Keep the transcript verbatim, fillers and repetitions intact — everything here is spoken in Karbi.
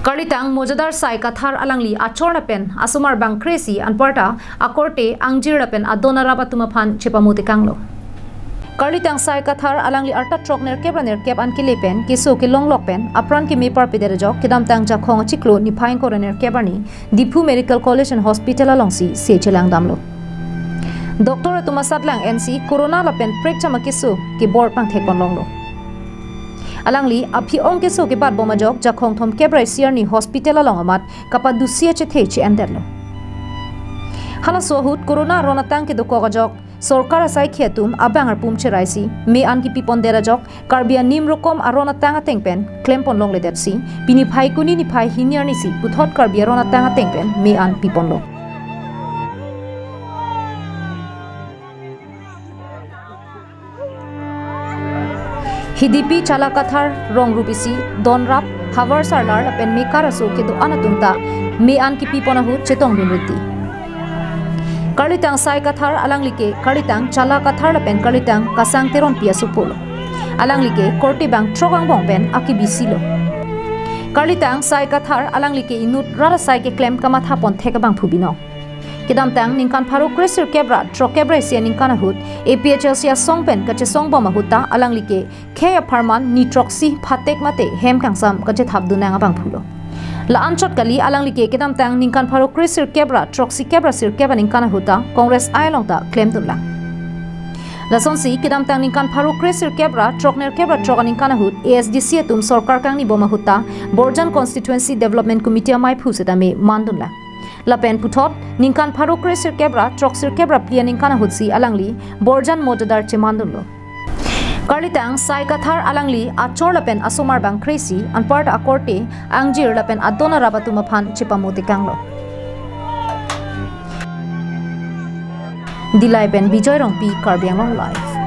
Karlitang Mojadar Sai Kathar alangli achor lapen asomar bangkre isi anparta akorte, angjir lapen adon arap atum aphan chepamotekanglo. Karlitang Sai Kathar alangli arta throk nerkep ra nerkep an kele pen keso kelonglok pen apran keme parpedet ajok kedamtang Jakhong achiklo niphai ingkoi ra nerkep arni Diphu Medical College and Hospital alongsi se chelangdamlo. Doctor atum asatlang ensi corona lapen prekcham akeso kebor pangthekponlonglo. Alangli aphi-ong keso kebatbom ajok Jakhong thomkep ra isi arni hospital along amat kapadusi achethe che-endetlo. Halaso ahut corona aron atang kedokok ajok sorkar asaikhi atum abang arpum cheraisi me an kipipondet ajok Karbi anim rokom aron atang ateng pen klemponlongledetsi pini Phaikuni niphai hini arnisi puthot Karbi aron atang ateng pen me an piponlo. Hidipi Chala Kathar, rong rup isi, don rap, havar sarlar lapen mekar aso kedo-an atum ta me an kipipon ahut chetongdun riti. Karlitang Sai Kathar alangli ke karlitang Chala Kathar lapen karlitang Kasang Teronpi asopolo. Alangli ke korte bang throk angbong pen akebisilo. Karlitang Sai Kathar alangli ke inut rat asai keklem kamathapon thek abangphu binong. Kedamtang ningkan pharo kre sirkep ra throkkep ra isi aningkan ahut A P H L C asong pen kachesongbom ahut ta alangli ke khei apharman ni throksi phatek mate hem kangsam kachethapdunnang abangphulo. La-anchot kali, alangli ke kedamtang ningkan pharo kre sirkep ra throksikep ra sirkep aningkan ahut ta Congress ai along ta klemdunlang. Lasonsi kedamtang ningkan pharo kre sirkep ra throk nerkep ra throk aningkan ahut A S D C atum sorkar kangnibom ahut ta Borjan Constituency Development Committee amaiphu setame mandunlang. Lapen puthot ningkan pharo kre sirkep ra throk sirkep ra phli aningkan ahutsi alangli Borjan Mojadar chemandunlo. Karlitang Sai Kathar alangli achor lapen asomar bangkre isi anparta akorte, angjir lapen adon arap atum aphan chepamotekanglo. Dillai pen Bijoy Rongpi, Karbi Anglong Live.